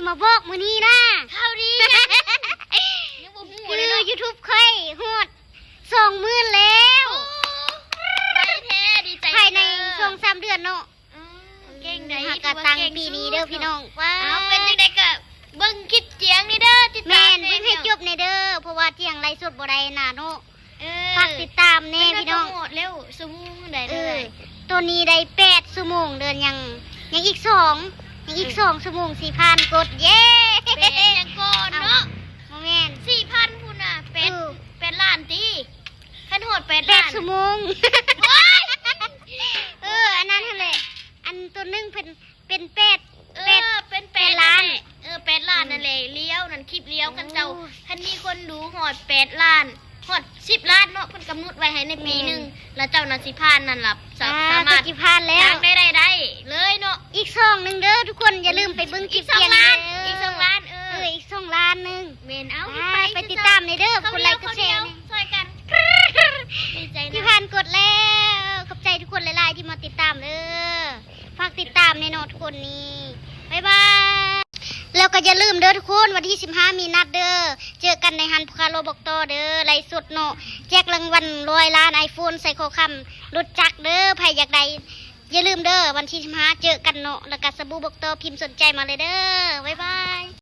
ມາບອກມື້ນີ້ນະ ຂ່າວດີຫຍັງ? ຍັງບໍ່ຮູ້ ຄື ເລີຍເນາະ YouTube ຂ້ອຍຮອດສອງໝື່ນແລ້ວ. ໂອ້ ໄວແທ້ ດີໃຈນຳເດີ ພາຍໃນສອງສາມເດືອນເນາະ. ອືມ ເກັ່ງໃດ໋ ຫາກະຕັ້ງປີນີ້ເດີພີ່ນ້ອງ. ວ້າວ ເປັນຈັ່ງໃດກະເບິ່ງຄລິບຈຽງນີ້ເດີ ຕິດຕາມ ແມ່ນ ເບິ່ງໃຫ້ຈົບແດ່ເດີ ເພາະວ່າຈຽງໄລຟ໌ສົດບໍ່ໄດ້ນະເນາະ. ເອີ ຝາກຕິດຕາມແດ່ພີ່ນ້ອງ. ຮອດແລ້ວຊົ່ວໂມງໃດເດີ? ເອີ ຕອນນີ້ໄດ້ແປດຊົ່ວໂມງເດີ ຍັງ ຍັງອີກສອງ ຍັງອີກສອງຊົ່ວໂມງຊິພັນກົດ. ເຢ້ ແປດຫຍັງກ່ອນເນາະ? ບໍ່ແມ່ນ ສີ່ພັນພຸ້ນນະ ແປດ ເອີ ແປດລ້ານຕິ ຄັນຮອດແປດ ແປດລ້ານ ຊົ່ວໂມງ. ໂອ້ຍ ເອີ ອັນນັ້ນຫັ້ນແຫຼະ ອັນໂຕໜຶ່ງເພິ່ນ ເປັນແປດ ເອີ ເປັນແປດ ແປດລ້ານ ເອີ ແປດລ້ານນັ້ນແຫຼະ. ລ້ຽວນັ້ນ ຄລິບລ້ຽວ ໂອ້ ຄັນເຈົ້າ ຄັນມີຄົນດູຮອດແປດລ້ານ ຮອດສິບລ້ານເນາະ ເພິ່ນກຳນົດໄວ້ໃຫ້ໃນປີໜຶ່ງ ແມ່ນ ແລ້ວເຈົ້ານັ້ນຊິຜ່ານນັ້ນລະ ສາ ອ່າ ສາມາດ ເຈົ້າຊິຜ່ານແລ້ວ ສ້າງລາຍໄດ້ເລີຍເນາະ. ອີກຊ່ອງໜຶ່ງເດີທຸກຄົນ ຢ່າລືມໄປເບິ່ງຄລິບ ອີກສອງລ້ານ ອີກສອງລ້ານ ເອີ ເອີ ອີກສອງລ້ານໜຶ່ງ. ແມ່ນ ເອົາ ອ່າ ໄປ ໄປຕິດຕາມແດ່ເດີ ກົດໄລກົດແຊແດ່ ຊ່ອຍກັນ ດີໃຈນຳ ທີ່ຜ່ານກົດແລ້ວ. ຂອບໃຈທຸກຄົນຫຼາຍໆທີ່ມາຕິດຕາມເດີ ຝາກຕິດຕາມແດ່ເນາະທຸກຄົນນີ້ ບາຍບາຍ. ແລ້ວກໍຢ່າລືມເດີທຸກຄົນ ວັນທີສິບຫ້າມີນັດເດີ ເຈີກັນໃນຮ້ານພໍ່ຄ້າຫຼໍ່ບອກຕໍ່ເດີ ໄລຟ໌ສົດເນາະ ແຈກລາງວັນຮ້ອຍລ້ານ iPhone ໃສ່ຂໍ້ຄຳລົດຈັກເດີ ໃຜຢາກໄດ້ ຢ່າລືມເດີ ວັນທີສິບຫ້າເຈີກັນເນາະ. ແລ້ວກໍສະບູບອກຕໍ່ ພິມສົນໃຈມາເລີຍເດີ ບາຍບາຍ.